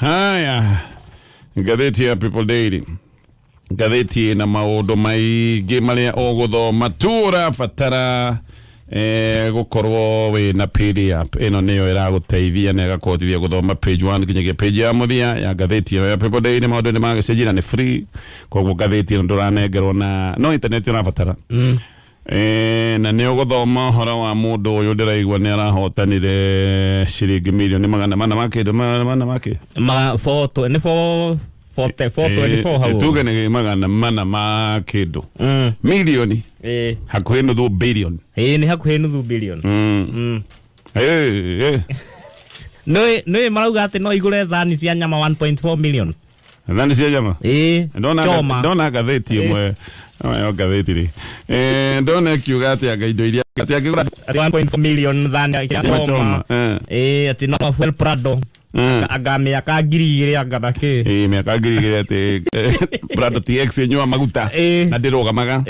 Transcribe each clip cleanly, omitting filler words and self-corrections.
Haya, ngathĩti ya People Daily, ngathĩti ĩna maũndũ maingĩ marĩa ũgũthoma tu ũrabatara gũkorwo wĩna page app ĩno nĩyo ĩragũteithia na ĩgakũhotithia gũthoma page 1 nginyagia page ya mũthia ya ngathĩti ĩno ya People Daily. Maũndũ nĩ magĩcenjia na nĩ free, koguo ngathĩti ĩno ndũranengerwo na no internet ũrabatara. Na nĩ ũgũthoma ũhoro wa mũndũ ũyũ ndĩraigua nĩ arahotanire ciringi mirioni 400 ma kĩndũ, 400 ma kĩ Ma 4 nĩ 4 40 424 hau. Tuge nĩ 400 ma kĩndũ milioni, hakuhĩ nuthu billion. Ĩĩ, nĩ hakuhĩ nuthu billion. Nĩ marauga atĩ no igũre thani cia nyama 1.4 million. Thani cia nyama. Ĩĩ. Ndona Choma. Ndona ngathĩti ĩmwe ĩyo ngathĩti rĩ, ndona ĩkiuga atĩ anga indo iria atĩ angĩgũra 1.4 million thani cia choma. Choma. Ĩĩ, atĩ no fuel Prado. Anga mĩaka 2000 anga na kĩ. Ĩĩ, mĩaka 2000 atĩ Prado TX ĩnyua maguta na ndĩrũgamaga.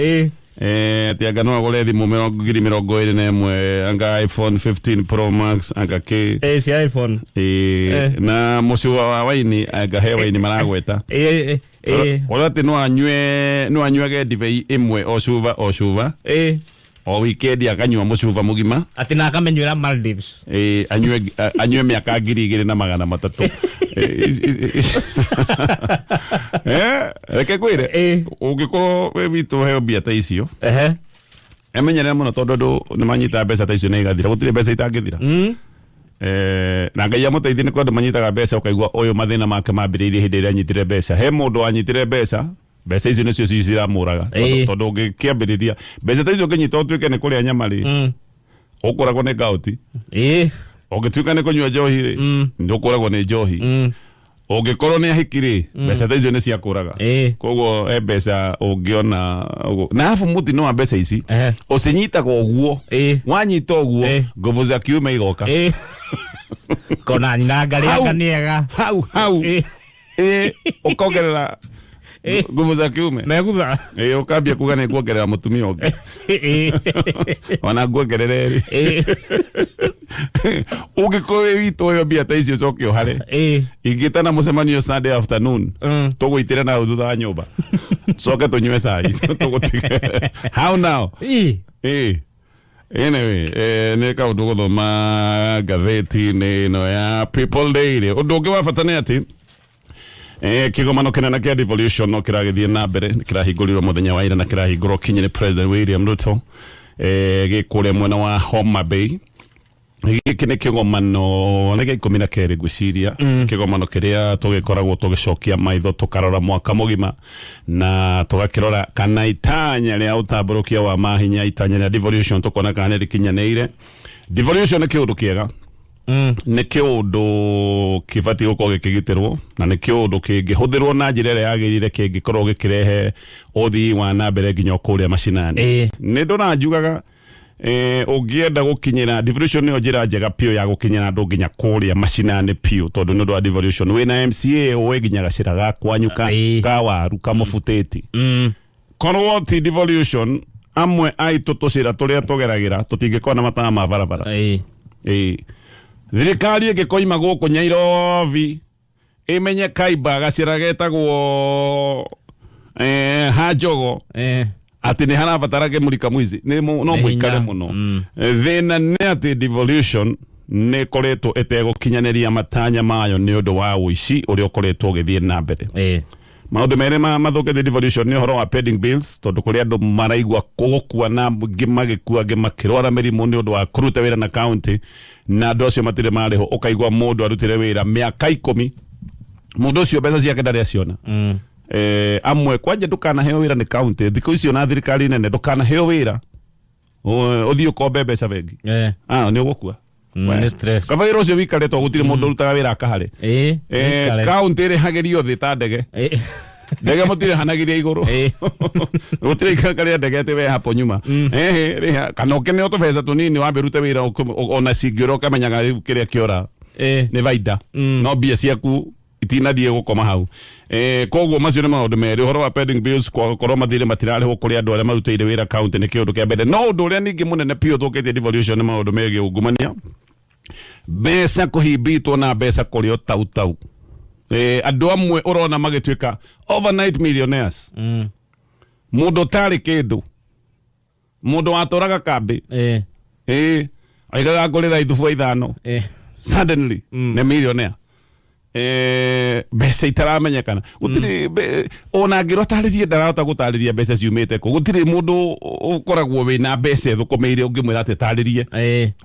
Atĩ anga no agũre thimũ 21,000, anga iPhone 15 Pro Max anga kĩ. Ĩĩ, cia iPhone. Ĩĩ, na mũcuba wa waini, anga he waini maragweta. Ĩĩ ĩĩ Ũrĩa atĩ no anyuage ndibei ĩmwe o cuba o cuba o weekend, akanyua mũcuba mũgima. Atĩ na akamenywĩra Maldives. Ĩĩ, anyue mĩaka 2300. Reke ngwĩre, ũngĩkorwo wĩ witũ heo mbia ta icio, emenyerere mũno, tondũ andũ nĩ manyitaga mbeca ta icio na igathira. Gũtirĩ mbeca itangĩthira. Na Ngai amũteithie, nĩ kwandũ manyitaga mbeca ũkaigua ũyũ mathĩna make mambĩrĩirie hĩndĩ ĩrĩa anyitire mbeca. He mũndũ wanyitire mbeca, mbeca icio nĩcio ciramũraga. Tondũ ũngĩkĩambĩrĩria mbeca ta icio, ũngĩnyita ũtuĩke nĩ kũrĩa nyama rĩ, ũkũragwo nĩ gout. Ũngĩtuĩka nĩ kũnyua njohi rĩ, nĩ ũkũragwo nĩ njohi. Ũngĩkorwo nĩ ahiki rĩ, mbeca ta icio nĩ ciakũraga. Koguo he mbeca ũngĩona ũguo. Na arabu mũtino wa mbeca ici, ũcinyitaga ũguo, wanyita ũguo, nguvu za kiume igoka. Kona nyina ngarĩ Hau. anga nĩ ega. Hau hau. Ĩĩ, ũkongerera nguvu za kiume. Megutha. Ĩĩ, ũkambia kuga nĩ nguongerera mũtumia ũngĩ, ona nguongerera erĩ. Ũngĩkorwo wĩ witũ ũyũ mbia ta icio ũcoke ũhare, ingĩtana mũcemanio Sunday afternoon, tũgũitĩre na hau thutha wa nyũmba, coke tũnyue cai tũgũtige how now. Ĩĩ. Anyway, nĩ kaũndũ gũthoma ngathĩti-inĩ ĩno ya People Daily. Ũndũ ũngĩ wa bata nĩ atĩ kĩgomano kĩnene kĩa devolution no kĩragĩthiĩ na mbere, nĩ kĩrahingũrirwo mũthenya wa ira na kĩrahingũrwo kinyi nĩ President William Ruto, gĩ kũrĩa mwena wa Homa Bay. Gĩkĩ nĩ kĩgomano nĩ gĩa 12 ngwĩciria, kĩgomano kĩrĩa tũgĩkoragwo tũgĩcokia maitho tũkarora mwaka mũgima na tũgakĩrora kana itanya rĩa ũtambũrũkia wa mahinya, itanya rĩa devolution, tũkona kana nĩ rĩkinyanĩire. Devolution nĩ kĩũndũ kĩega, nĩ kĩũndũ kĩbatiĩ gũkorwo gĩkĩgitĩrwo na nĩ kĩũndũ kĩngĩhũthĩrwo na njĩra ĩrĩa yagĩrĩire kĩngĩkorwo gĩkĩrehe ũthii wa na mbere nginya o kũrĩa macinani. Nĩ ndũranjugaga, ũngĩenda gũkinyĩra devolution, nĩyo njĩra njega biũ ya gũkinyĩra andũ nginya kũrĩa macinani biũ, tondũ nĩ ũndũ wa devolution wĩna MCA ũĩ nginya gacĩra ga kwanyu ka, ka waru kamũbutĩti. Korwo ti devolution, amwe aitũ tũcĩra tũrĩa tũgeragĩra tũtingĩkorwo na matawa ma barabara. Ĩĩ. Thirikari ĩngĩkoima gũkũ Nyairobi ĩmenye Kaiba gacĩra getagwo Hanjogo atĩ nĩ harabatara kĩmũrika mwici nĩ no Nĩ mũikare hinya. mũno. Thĩna nĩ atĩ devolution nĩ ĩkoretwo ĩtegũkinyanĩria matanya mayo nĩ ũndũ wa ũici ũrĩa ũkoretwo ũgĩthiĩ na mbere. Maũndũ merĩ mathũkĩtie devolution nĩ ũhoro wa pending bills, tondũ kũrĩ andũ maraigua gũkua na angĩ magĩkua, angĩ makĩrwara mĩrimũ nĩ ũndũ wa kũruta wĩra na county na andũ acio matirĩ marĩhwo. Ũkaigua mũndũ arutire wĩra mĩaka 10, mũndũ ũcio mbeca ciake ndarĩ aciona. Amwe kwanja ndũkanaheo wĩra nĩ county thikũ icio na thirikari nene, ndũkanaheo wĩra ũthiĩ ũkombe mbeca bengi. Ah, nĩ ũgũkua. Nĩ stress. Kaba wĩra ũcio wikare, to gũtirĩ mũndũ ũrutaga wĩra akahare. Wĩikare. Kaunti ĩrĩhagĩrio thĩ ta ndege. Ndege mũtirĩhanagĩria igũrũ. Gũtirĩ ikanga rĩa ndege atĩ we hapo nyuma. Ehe, rĩha kana ũkĩneo tũbeca tũnini wambe ũrute wĩra ona cingĩũra ũkamenyaga rĩu kĩrĩa kĩora nĩ baida, no mbia ciaku itinathiĩ gũkoma hau. Koguo macio nĩ maũndũ merĩ, ũhoro wa pending bills, kwaga gũkorwo mathirĩ matirarĩhwo kũrĩ andũ arĩa marutĩire wĩra county nĩ kĩũndũ kĩa mbere. No ũndũ ũrĩa ningĩ mũnene biũ ũthũkĩtie devolution nĩ maũndũ megiĩ ungumania, mbeca kũhimbitwo na mbeca kũrĩo tau tau. Andũ amwe ũrona magĩtuĩka overnight millionaires. Mũndũ ũtarĩ kĩndũ, mũndũ watũraga kambĩ, aigaga ngũrĩra ithubua ithano, suddenly nĩ millionaire. Mbeca itaramenyekana gũtirĩ ona angĩrwo atarĩrie ndarahota gũtarĩria mbeca ciumĩte kũ. Gũtirĩ mũndũ ũkoragwo wĩna mbeca ĩthũkũmĩire ũngĩmwĩra atĩ tarĩrie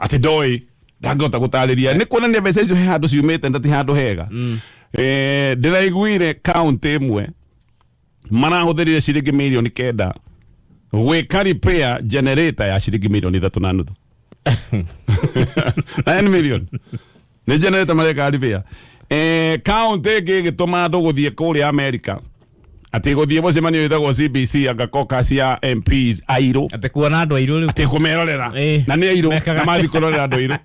atĩ ndoĩ, ndangĩhota gũtarĩria. Nĩ kuonania mbeca icio he handũ ciumĩte na ti handũ hega. Ndĩraiguire kaunti ĩmwe marahũthĩrire ciringi 9 mirioni gwĩka repair generator ya ciringi 3.5 mirioni, 9 million nĩ generator mareka repair. Kaunti ĩngĩ ĩgĩtũma andũ gũthiĩ kũrĩa America atĩ gũthiĩ mũcemanio wĩtagwo CBC, anga caucus ya MPs airũ. Atĩ kuona andũ airũ rĩu. Atĩ kũmerorera. Na nĩ airũ. Mekaga- Na mathiĩ kũrorera andũ airũ.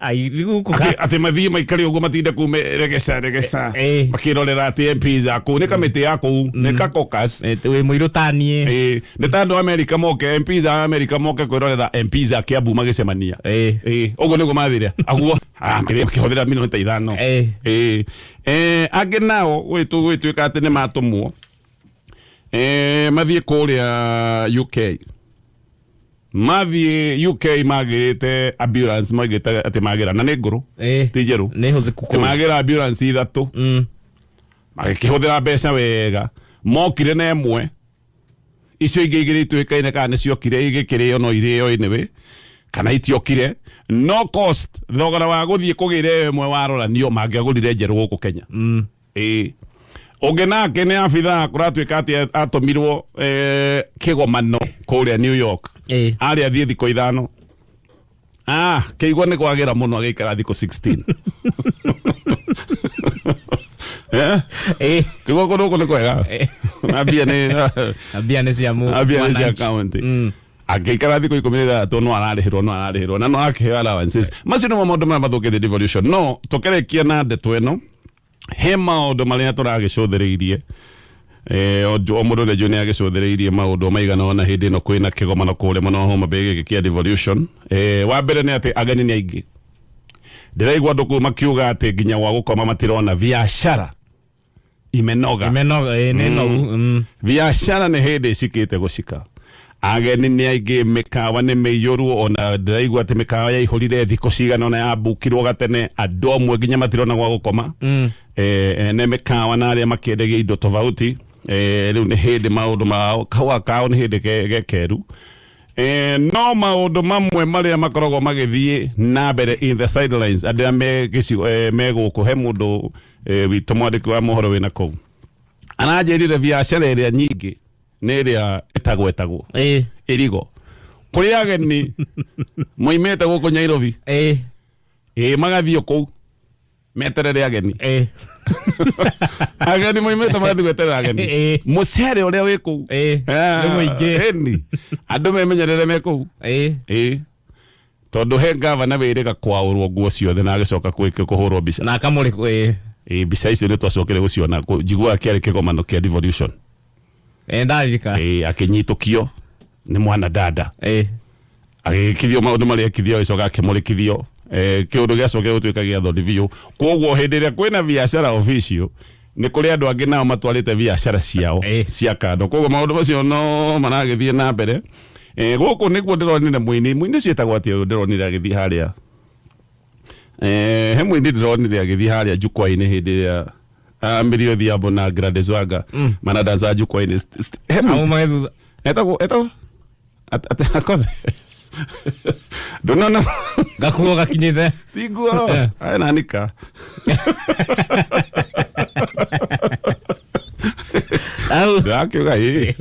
Airũ gũkũ. Atĩ mathiĩ maikare ũguo, matinde kuu regeca regeca, makĩrorera atĩ MPs a kũu nĩ kamĩtĩ ya kũu, nĩ ka caucus. Wĩ mũirũ taniĩ. Nĩ ta andũ a America moke, MPs a America moke kwĩrorera MPs a Kiambu magĩcemania. Ũguo nĩguo mathire aguo makĩhũthĩra 5 milioni. Angĩ nao gũgĩtuĩka atĩ nĩ matũmwo mathiĩ kũrĩa UK, mathiĩ UK magĩrĩte ambulance, maigĩte atĩ magĩra na nĩ ngũrũ, ti njerũ. Nĩ hũthĩku atĩ kũu. Magĩra ambulance ithatũ, magĩkĩhũthĩra mbeca wega, mokire na ĩmwe, icio ingĩ igĩrĩ ituĩkaine kana nĩ ciokire igĩkĩrĩo, no irĩo anyway kana itiokire, no cost, thogora wa gũthiĩ kũgĩra ĩyo ĩmwe waroranio mangĩagũrire njerũ gũkũ Kenya. Ũngĩ nake nĩ abithaa kũratuĩka atĩ atũmirwo kĩgomano kũrĩa New York. Arĩ athiĩ thikũ 5, kĩigua nĩ kwagĩra mũno, agĩikara thikũ 16. Kĩigua kũndũ gũkũ nĩ kwega na mbia nĩ Na mbia nĩ cia na mbia nĩ cia mwananchi. county. Angĩikara thikũ 16 no ararĩhĩrwo, no ararĩhĩrwo na no akĩheo allowances. Macio nĩmo maũndũ marĩa mathũkĩtie devolution. No tũkĩrĩkia na ndeto ĩno, he maũndũ marĩa tũragĩcũthĩrĩirie. O mũndũ nĩ njũĩ nĩ agĩcũthĩrĩirie maũndũ maigana ona hĩndĩ ĩno kwĩna kĩgomano kũrĩa mwena wa Homa Bay gĩkĩ kĩa devolution. Wa mbere nĩ atĩ ageni nĩ aingĩ. Ndĩraigua andũ kũu makiuga atĩ nginya gwa gũkoma matirona, biacara imenoga. Imenoga, nĩ nogu. Biacara nĩ hĩndĩ ĩcikĩte gũcika, ageni nĩ aingĩ, mĩkawa nĩ mĩiyũru. Ona ndĩraigua atĩ mĩkawa yaihũrire thikũ cigana ona yambukirwo gatene, andũ amwe nginya matirona gwa gũkoma. Ene mĩkawa na arĩa makĩendagia indo tofauti, rĩu nĩ hĩndĩ maũndũ mao kahũa kao nĩ hĩndĩ gekeru. No maũndũ mamwe marĩa makoragwo magĩthiĩ na mbere in the sidelines, andũ arĩa me gĩcigo, me gũkũ, he mũndũ witũ mwandĩki wa mohoro wĩna kũu aranjĩrire biacara ĩrĩa nyingĩ nĩ ĩrĩa ĩtagwetagwo ĩrigo kũrĩ ageni moimĩte gũkũ Nairobi, magathiĩ kũu meterere ageni. Ageni moimĩte magathiĩ gweterera ageni. Mũcere ũrĩa wĩ kũu Nĩ mũingĩ. Ĩni andũ memenyerere me kũu. Tondũ he gavana wĩrĩga kwaũrwo nguo ciothe na agĩcoka kũhũrwo mbica. Na akamũrĩ Mbica icio nĩ twacokire gũciona. Njiguaga kĩarĩ kĩgomano kĩa devolution. Ndaririkana. Akĩnyitũkio nĩ mwana dada, agĩkithio maũndũ marĩa ekithio, agĩcoka akĩmũrĩkithio. Kĩũndũ gĩacokire gũtuĩka gĩa thoni biũ. Koguo hĩndĩ ĩrĩa kwĩna biacara official, nĩ kũrĩ andũ angĩ nao matwarĩte biacara ciao cia kando. Koguo maũndũ macio no maragĩthiĩ na mbere. Gũkũ nĩguo ndĩronire mũini, mũini ũcio ĩtagwo atĩa ũyũ ndĩronire agĩthiĩ harĩa? He mũini ndĩronire agĩthiĩ harĩa jukwaa-inĩ hĩndĩ ĩrĩa Millie Odhiambo na Gladys Wanga manadansa jukwaa-inĩ. He mũini Amu magĩthutha. Etagwo akothe ndũnona? Gakuo gakinyĩte. Tiguo ena nika. Au Ndĩrakiuga ĩ.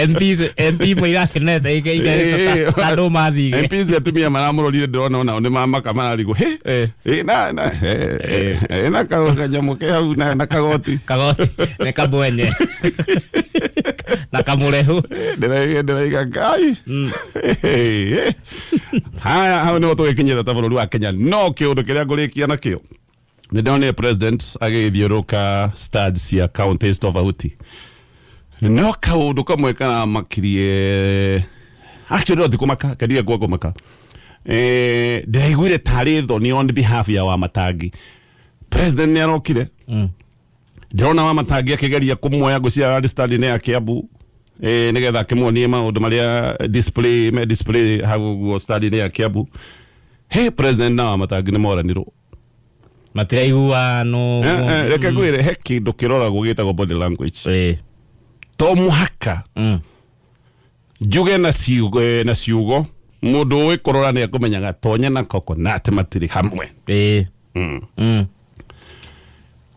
MPs, MP mũirakenete ike tandũ mathige. MPs atumia maramũrorire, ndĩrona onao nĩ mamaka, mararigwo hĩ. Ĩ, na na kanyamũ ke hau na kagoti. Kagoti nĩ kamwenye na kamũrehu. Ndĩraiga ngai. Haya, hau nĩho tũgĩkinyĩte ta bũrũri wa Kenya. No kĩũndũ kĩrĩa ngũrĩkia nakĩo, nĩ ndonire president agĩthiũrũka studs cia counties tofauti, no kaũndũ kamwe karamakirie, actually no ti kũmaka, kendige kwa kũmaka, ndĩraiguire tarĩ thoni on behalf ya Wamatangi. President nĩ arokire. Ndĩrona Wamatangi akĩgeria kũmuoya ngũcia arĩ stand-inĩ ya Kiambu, nĩgetha akĩmuonie maũndũ marĩa display me display hau ũguo stand-inĩ ya Kiambu. He president na Wamatangi nĩ moranirwo. Matiraiguano. Reke ngwĩre, he kĩndũ kĩroragwo gĩtagwo body language. To mũhaka njuge na ciugo, na ciugo mũndũ ũĩ kũrora nĩ akũmenyaga Tonya na Coconut matirĩ hamwe.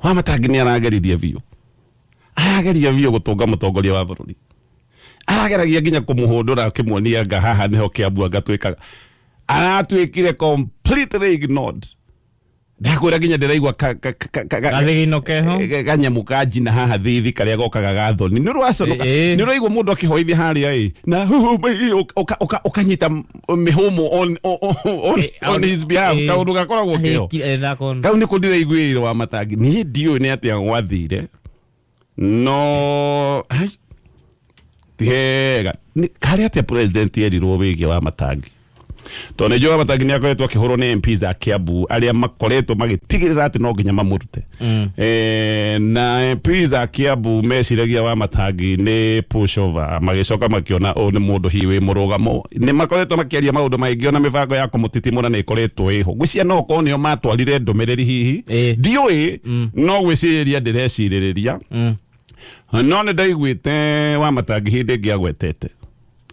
Wamatangi nĩ arageririe biũ, arageria biũ gũtũnga mũtongoria wa bũrũri, arageragia nginya kũmũhũndũra akĩmuonia anga haha nĩho Kiambu anga twĩkaga, aratuĩkire completely ignored. Ndakwĩra nginya ndĩraigua Gathigino keho. Ganyamũ ka njina haha thithi karĩa gokaga ga thoni, nĩ ũraconoka. Nĩ ũraigua mũndũ akĩhoithia harĩa ĩ na ũkanyita mĩhũmũ on his behalf. Kaũndũ gakoragwo keho. Kau nĩko ndĩraiguĩrĩire Wamatangi. Niĩ ndiũĩ nĩ atĩa gwathire, no ai, ti hega. Karĩ atĩa president erirwo wĩgiĩ Wamatangi, tondũ nĩ njũĩ Wamatangi nĩ akoretwo akĩhũrwo nĩ MPs a Kiambu arĩa makoretwo magĩtigĩrĩra atĩ no nginya mamũrute. Na MPs a Kiambu meciragia Wamatangi nĩ pushover, magĩcoka makĩona ũyũ nĩ mũndũ hihi wĩ mũrũgamo. Nĩ makoretwo makĩaria maũndũ maingĩ, ona mĩbango ya kũmũtitimũra nĩ ĩkoretwo ĩho. Ngwĩciria no okorwo nĩo matwarire ndũmĩrĩri hihi. Ndiũĩ, no gwĩcirĩria ndĩrecirĩrĩria. No nĩ ndaiguĩte Wamatangi hĩndĩ ĩngĩ agwetete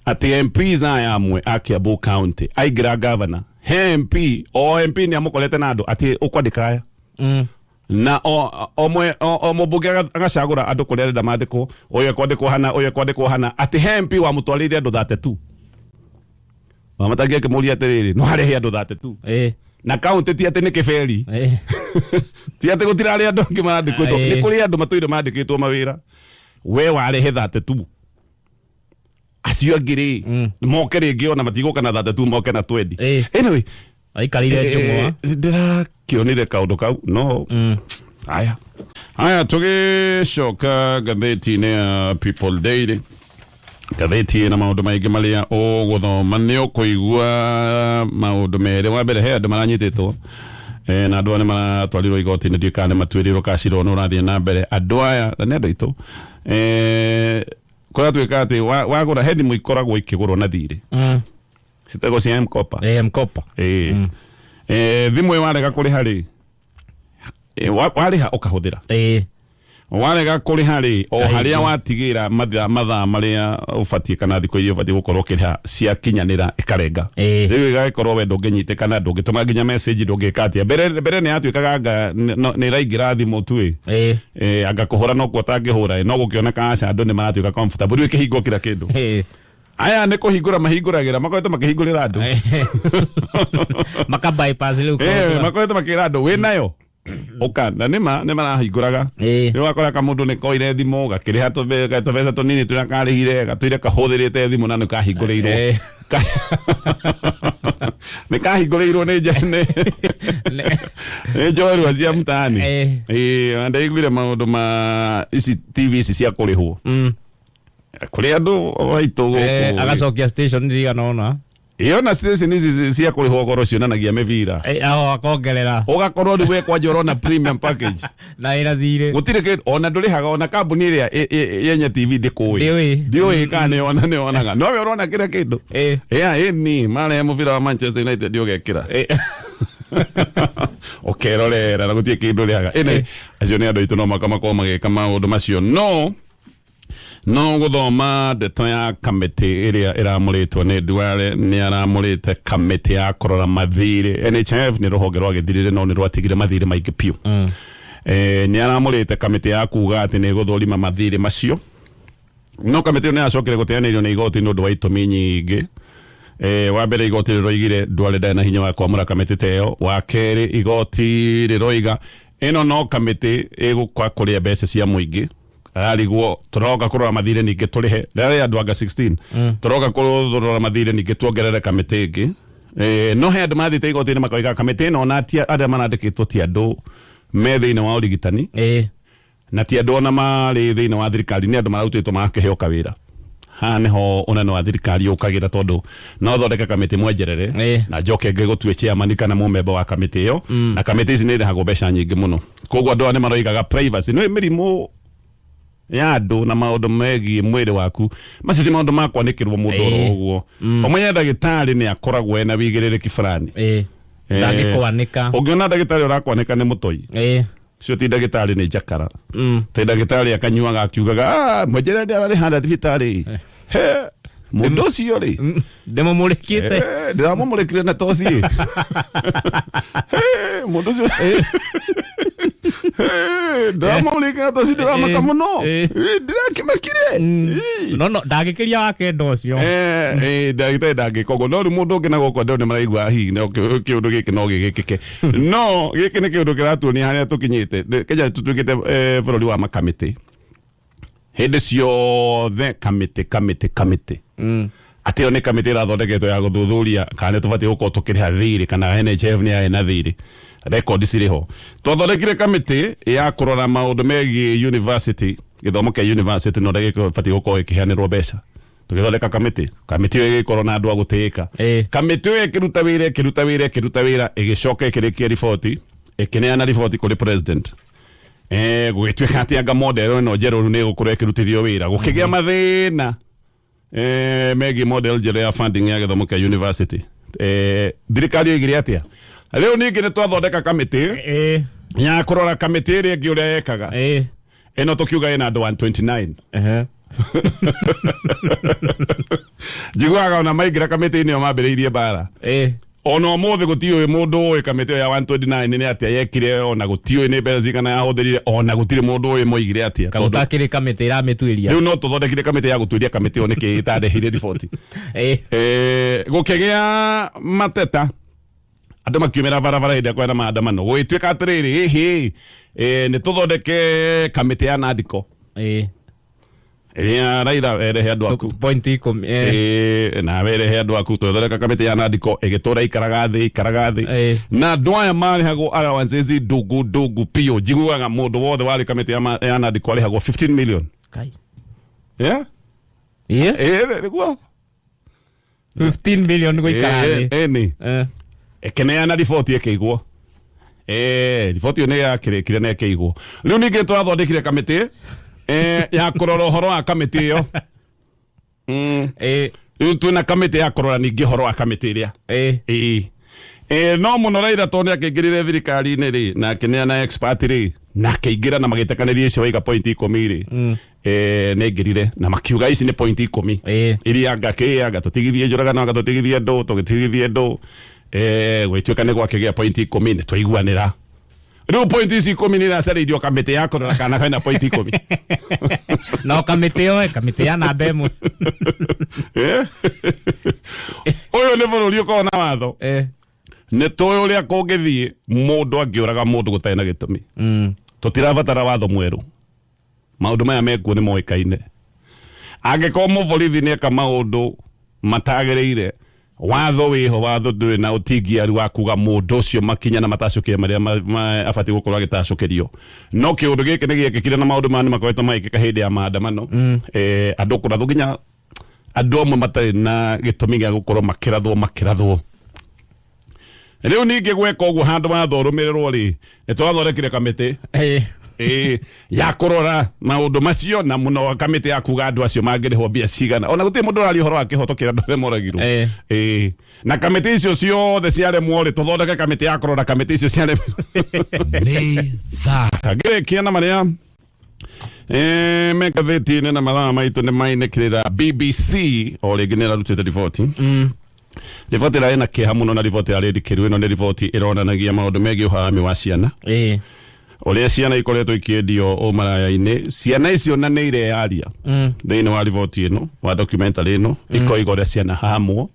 atĩ MPs aya amwe a Kiambu County aingĩra governor, he MP o MP nĩ amũkorete na andũ atĩ ũkwandĩka aya na o mũmbunge agacagũra andũ kũrĩa arenda mandĩkwo, ũyũ ekwandĩkwo hana, ũyũ ekwandĩkwo hana, atĩ he MP wamũtwarĩire andũ 32. Wamatangi akĩmũria atĩrĩrĩ, no harehe andũ 32 na kaunti ti atĩ nĩ kĩberi, ti atĩ gũtirarĩ andũ angĩ marandĩkĩtwo? Nĩ kũrĩ andũ matũire mandĩkĩtwo mawĩra, we warehe 32, acio angĩ rĩ moke rĩngĩ ona matigũka na 32, moke na 20. Anyway. Aikarire njũng'wa. Ndĩrakĩonire kaũndũ kau, no aya aya tũgĩcoka ngathĩti-inĩ ya People Daily, ngathĩti ĩna maũndũ maingĩ marĩa ũgũthoma. Nĩ ũkũigua maũndũ merĩ. Wa mbere, he andũ maranyitĩtwo, na andũ aya nĩ maratwarirwo igoti-inĩ, ndiũĩ kana nĩ matuĩrĩirwo kana cira ũyũ nĩ ũrathiĩ na mbere. Andũ aya na nĩ andũ aitũ, kũratuĩka atĩ wagũra he thimũ ikoragwo ikĩgũrwo na thirĩ, citagwo cia M-Kopa. Mkopa. Ĩĩ. Thimũ ĩyo warega kũrĩha rĩ, warĩha ũkahũthĩra, warega kũrĩha rĩ, o harĩa watigĩra mathaa marĩa ũbatiĩ kana thikũ iria ũbatiĩ gũkorwo ũkĩrĩha ciakinyanĩra, ĩkarenga. Rĩu ĩgagĩkorwo we ndũngĩnyitĩkana, ndũngĩtũma nginya message, ndũngĩka atĩa. Mbere nĩ yatuĩkaga anga nĩ ĩraingĩra thimũ tu ĩ. Anga kũhũra no kuo ũtangĩhũra ĩ, no gũkĩoneka aca, andũ nĩ maratuĩka comfortable, rĩu ĩkĩhingwo kila kĩndũ. Aya nĩ kũhingũra mahingũragĩra, makoretwo makĩhingũrĩra andũ. Maka bypass rĩu kaũndũ. Makoretwo makĩra andũ wĩ nayo ũka, na nĩma nĩ marahingũraga. Rĩu wakora kamũndũ nĩ koire thimũ gakĩrĩha tũbeca tũnini tũrĩa karĩhire, gatũire kahũthĩrĩte thimũ na nĩ kahingũrĩirwo. Nĩ kahingũrĩirwo nĩ njorua cia mtaani. Ĩĩ, ndaiguire maũndũ ma ici TV ici cia kũrĩhwo kũrĩ andũ aitũ gũkũ. Agacokia station cigana ũna. Ĩyo na station ici cia kũrĩhwo goro cionanagia mĩbira. Aho akongerera. Ũgakorwo rĩu we kwanja ũrona premium package. Na ĩna thirĩ. Gũtirĩ kĩndũ ona ndũrĩhaga, ona kambuni ĩrĩa yenye TV ndĩkũĩ. Ndĩũĩ. Ndiũĩ kana nĩona nĩonaga, no we ũrona kĩrĩa kĩndũ. Yeah, ĩni marehe mũbira wa Manchester United ũgekĩra ũkerorera na gũtirĩ kĩndũ ũrĩhaga. Ĩnĩ acio nĩ andũ aitũ, no maka makorwo magĩka maũndũ macio, no gũthoma ndeto ya kamĩtĩ ĩrĩa ĩramũrĩtwo nĩ Duale. Nĩ aramũrĩte kamĩtĩ ya kũrora mathirĩ. NHIF nĩ rũhonge rwagĩthirire, no nĩ rwatigire mathirĩ maingĩ biũ. Nĩ aramũrĩte kamĩtĩ ya kuga atĩ nĩ ĩgũthũrima mathirĩ macio, no kamĩtĩ ĩyo nĩ yacokire gũteanĩrio nĩ igoti nĩ ũndũ wa itũmi nyingĩ. Wa mbere, igoti rĩroigire Duale ndarĩ na hinya wa kwamũra kamĩtĩ ta ĩyo. Wa kerĩ, igoti rĩroiga ĩno no kamĩtĩ ĩgũka kũrĩa mbeca cia mũingĩ. Ararigwo tũroka kũrora mathirĩ ningĩ tũrĩhe rĩarĩ andũ anga 16, tũroka kũrora mathirĩ ningĩ tuongerere kamĩtĩ ĩngĩ. No he andũ mathiĩte igoti-inĩ makoiga kamĩtĩ ĩno ona ti arĩa marandĩkĩtwo ti andũ me thĩinĩ wa ũrigitani na ti andũ ona marĩ thĩinĩ wa thirikari, nĩ andũ mararutĩtwo magakĩheo kawĩra. Haha nĩho ũnene wa thirikari ũkagĩra, tondũ no thondeke kamĩtĩ mwenjerere na njoke ngĩgũtue chairman kana mũmemba wa kamĩtĩ ĩyo, na kamĩtĩ ici nĩ irĩhagwo mbeca nyingĩ mũno. Koguo andũ aya nĩ maroigaga privacy nĩ mĩrimũ ya andũ na maũndũ megiĩ mwĩrĩ waku, macio ti maũndũ ma kwanĩkĩrwo mũndũ oro ũguo. Ũmenye ndagĩtarĩ nĩ akoragwo ena wĩigĩrĩrĩki fulani. Ndangĩkwanĩka. Ũngĩona ndagĩtarĩ ũrakwanĩka nĩ mũtoi. Ũcio ti ndagĩtarĩ, nĩ njakara. Ti ndagĩtarĩ akanyuaga akiugaga, "Ah, mwenjere nĩ ararĩ harĩa thibitarĩ, he mũndũ ũcio rĩ." Ndĩmũmũrĩkĩte. Ndĩramũmũrĩkire na toci. Mũndũ ũcio, ndĩramũmũrĩkire na toci, ndĩramaka mũno. Ndĩrakĩmakire. No ndangĩkĩria wa kenda ũcio. Ndagĩtarĩ ndangĩka ũguo, no rĩu mũndũ ũngĩ na gũkũ andũ nĩ maraigua hihi no kĩũndũ gĩkĩ no gĩgĩkĩke, no gĩkĩ nĩ kĩũndũ kĩratuonia harĩa tũkinyĩte. Kenya tũtuĩkĩte bũrũri wa makamĩtĩ hĩndĩ ciothe, kamĩtĩ, kamĩtĩ, kamĩtĩ. Atĩ ĩyo nĩ kamĩtĩ ĩrathondeketwo ya gũthuthuria kana nĩ tũbatiĩ gũkorwo tũkĩrĩha thirĩ, kana NHIF nĩ yarĩ na thirĩ, rekondi cirĩ ho. Twathondekire kamĩtĩ ya kũrora maũndũ megiĩ university, gĩthomo kĩa university na ũrĩa gĩbatiĩ gũkorwo gĩkĩheanĩrwo mbeca. Tũgĩthondeka kamĩtĩ, kamĩtĩ ĩyo ĩgĩkorwo na andũ a gũtĩĩka. Kamĩtĩ ĩyo ĩkĩruta wĩra, ĩkĩruta wĩra, ĩkĩruta wĩra, ĩgĩcoka ĩkĩrĩkia riboti, ĩkĩneana riboti kũrĩ president. Gũgĩtuĩka atĩ anga model ĩno njerũ rĩu nĩ ĩgũkorwo ĩkĩrutithio wĩra. Gũkĩgĩa mathĩna megiĩ model njerũ ya funding ya gĩthomo kĩa university. Thirikari yoigire atĩa? Rĩu ningĩ nĩ twathondeka kamĩtĩ ya kũrora kamĩtĩ ĩrĩa ĩngĩ ũrĩa yekaga. Ĩno tũkiuga ĩna andũ 129. Njiguaga ona maingĩra kamĩtĩ-inĩ ĩyo mambĩrĩirie mbara. Ona ũmũthĩ gũtiũĩ mũndũ ũĩ kamĩtĩ ĩyo ya 129 nĩ atĩa yekire, ona gũtiũĩ nĩ mbeca cigana yahũthĩrire, ona gũtirĩ mũndũ ũĩ moigire atĩa. Tondũ Gũtakĩrĩ kamĩtĩ ĩramĩtuĩria. Rĩu no tũthondekire kamĩtĩ ya gũtuĩria kamĩtĩ ĩyo nĩkĩ ĩtarehire riboti. Gũkĩgĩa mateta, andũ makiumĩra barabara hĩndĩ ĩrĩa kwĩna maandamano, gũgĩtuĩka atĩrĩrĩ, ĩhĩ, nĩ tũthondeke kamĩtĩ ya Nandiko ĩrĩa Raila erehe andũ aku. Point 10. Nawe erehe andũ aku, tũthondeka kamĩtĩ ya Nandiko ĩgĩtũra ikaraga thĩ, ikaraga thĩ. Na andũ aya marĩhagwo allowances ndungu ndungu biũ. Njiguaga mũndũ wothe warĩ kamĩtĩ ya Nandiko arĩhagwo 15 million. Kai. Yeah? Nĩguo. 15 million gũikara thĩ. Nĩ ĩkĩneana riboti ĩkĩigwo. Riboti ĩyo nĩ yakĩrĩkire na ĩkĩigwo. Rĩu ningĩ twathondekire kamĩtĩ ya kũrora ũhoro wa kamĩtĩ ĩyo. Rĩu twĩna kamĩtĩ ya kũrora ningĩ ũhoro wa kamĩtĩ ĩrĩa. Ĩĩ. No mũno Raila tondũ nĩ akĩingĩrire thirikari-inĩ rĩ, na akĩneana expert rĩ, na akĩingĩra na magĩtekanĩria icio waiga point 10 rĩ, nĩ aingĩrire na makiuga ici nĩ point 10 iria anga kĩ anga tũtigithie njũragano, anga tũtigithie ndũ, tũgĩtigithie ndũ. Gwĩtuĩka nĩ gwakĩgĩa point 10, nĩ twaiguanĩra. Rĩu point ici 10 nĩ iracarĩirio kamĩtĩ ya kũrora kana kwĩna point 10. No kamĩtĩ yoe kamĩtĩ ya namba 1. Ũyũ nĩ bũrũri ũkoragwo na watho. Nĩ tũĩ ũrĩa kũngĩthiĩ mũndũ angĩũraga mũndũ gũtarĩ na gĩtũmi. Tũtirabatara watho mwerũ, maũndũ maya mekuo nĩ moĩkaine. Angĩkorwo mũborithi nĩ eka maũndũ matagĩrĩire, watho wĩho, watho ndũrĩ na ũtingiaru wa kuga mũndũ ũcio makinya na matacũkĩre marĩa abatiĩ gũkorwo agĩtacũkĩrio. No kĩũndũ gĩkĩ nĩ gĩekĩkire, na maũndũ maya nĩ makoretwo magĩkĩka hĩndĩ ya maandamano. Andũ kũrathwo, nginya andũ amwe matarĩ na gĩtũmi gĩa gũkorwo makĩrathwo, makĩrathwo. Rĩu ningĩ gweka ũguo, handũ watho ũrũmĩrĩrwo rĩ, nĩ twathondekire kamĩtĩ ya kũrora maũndũ macio, na mũno kamĩtĩ ya kuga andũ acio mangĩrĩhwo mbia cigana. Ona gũtirĩ mũndũ ũraria ũhoro wa kĩhoto kĩa andũ arĩa moragirwo. Na kamĩtĩ icio ciothe ciaremwo rĩ, tũthondeke kamĩtĩ ya kũrora kamĩtĩ icio ciaremwo. Nĩ thaa Ngĩrĩkia na marĩa me ngathĩti-inĩ, na mathaa maitũ nĩ mainĩkĩrĩra. BBC o rĩngĩ nĩ ĩrarutĩte riboti, riboti ĩrarĩ na kĩeha mũno, na riboti ĩrarĩ ndikĩru. Ĩno nĩ riboti ĩronanagia maũndũ megiĩ ũhahami wa ciana, ũrĩa ciana ikoretwo ikĩendio ũmaraya-inĩ. Ciana icio na nĩ ireyaria thĩinĩ wa riboti ĩno, wa documentary ĩno, ikoiga ũrĩa ciana hahamwo,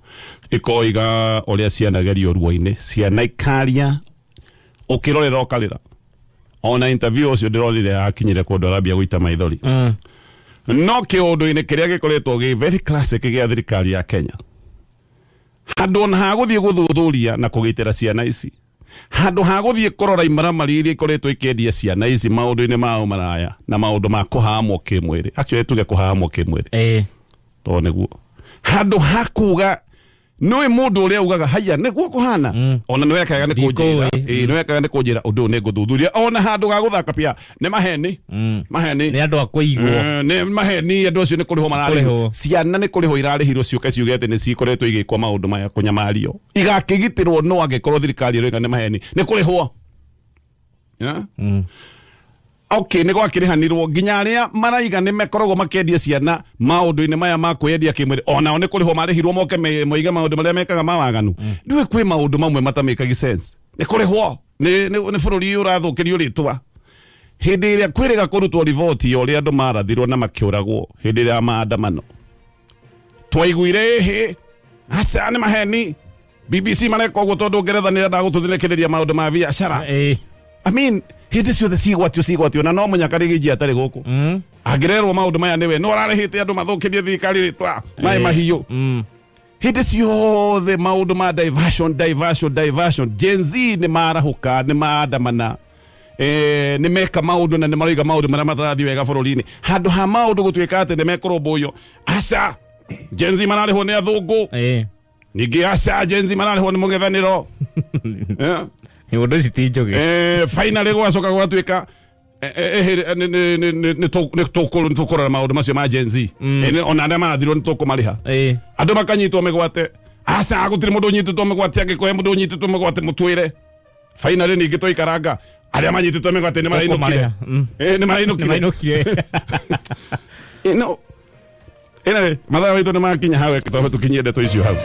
ikoiga ũrĩa ciana gerio ruo-inĩ, ciana ikaria, ũkĩrorera ũkarĩra. Ona interview ũcio ndĩronire akinyire kũndũ arambia gũita maithori. No kĩũndũ-inĩ kĩrĩa gĩkoretwo gĩ very classic gĩa thirikari ya Kenya, handũ ona ha gũthiĩ gũthuthuria na kũgitĩra ciana ici, handũ ha gũthiĩ kũrora imaramari iria ikoretwo ikĩendia ciana ici maũndũ-inĩ ma ũmaraya na maũndũ ma kũhahamwo kĩmwĩrĩ, actually tuge kũhahamwo kĩmwĩrĩ, Tondũ nĩguo handũ ha kuga nĩũĩ mũndũ ũrĩa ugaga haiya nĩguo kũhana, ona nĩwekaga nĩ kũnjĩra. Ndikũĩ. Ĩĩ, nĩwekaga nĩ kũnjĩra ũndũ ũyũ nĩ ngũthuthuria ona handũ ga gũthaka pia nĩ maheni, maheni. Nĩ andũ a kũigwo. Eh, nĩ maheni, andũ acio nĩ kũrĩhwo mararĩhwo. Kũrĩhwo. Ciana nĩ kũrĩhwo irarĩhirwo ciũke ciuge atĩ nĩ cikoretwo igĩkwo maũndũ maya kũnyamario, igakĩgitĩrwo, no angĩkorwo thirikari ĩroiga nĩ maheni nĩ kũrĩhwo. Yeah? Okay, nĩ gwakĩrĩhanirwo nginya arĩa maraiga nĩ makoragwo makĩendia ciana maũndũ-inĩ maya ma kwĩyendia kĩmwĩrĩ, onao nĩ kũrĩhwo marĩhirwo moke moige maũndũ marĩa mekaga ma waganu. Ndiũĩ kwĩ maũndũ mamwe matamĩkagi sense. Nĩ kũrĩhwo nĩ bũrũri ũrathũkĩrio rĩtwa hĩndĩ ĩrĩa kwĩrĩga kũrutwo riboti ya ũrĩa andũ marathirwo na makĩũragwo hĩndĩ ĩrĩa ya maandamano. Twaiguire ĩhĩ, aca, nĩ maheni, BBC mareka ũguo tondũ Ngeretha nĩ ĩrenda gũtũthirekereria maũndũ ma biacara. I mean, hĩndĩ ciothe cigwatio cigwatio, na no mũnyaka rĩgĩnji atarĩ gũkũ angĩrerwo maũndũ maya nĩwe no ararĩhĩte andũ mathũkĩrie thirikari rĩtwa maĩ mahiũ. Hĩndĩ ciothe maũndũ ma diversion, diversion, diversion. Gen Z nĩ marahũka, nĩ maandamana, nĩ meka maũndũ na nĩ maroiga maũndũ marĩa matarathiĩ wega bũrũri-inĩ. Handũ ha maũndũ gũtuĩka atĩ nĩ mekũrũmbũiyo, aca, Gen Z mararĩhwo nĩ athũngũ. Ningĩ aca, Gen Z mararĩhwo nĩ mũng'ethanĩro. Yeah. Ũndũ ici ti njũgĩ. Finally gwacoka gwatuĩka nĩ tũkũrora maũndũ macio ma Gen Z. Ona arĩa marathirwo nĩ tũkũmarĩha. Andũ makanyitwo mĩgwate, aca, gũtirĩ mũndũ ũnyitĩtwo mĩgwate, angĩkorwo he mũndũ ũnyitĩtwo mĩgwate mũtwĩre. Finally ningĩ twaikaranga, arĩa manyitĩtwo mĩgwate nĩ marainũkire. Tũkũmarĩha. Nĩ marainũkire. Nĩmainũkire. No anyway, mathaa maitũ nĩ makinya hau, reke twambe tũkinyie ndeto icio hau.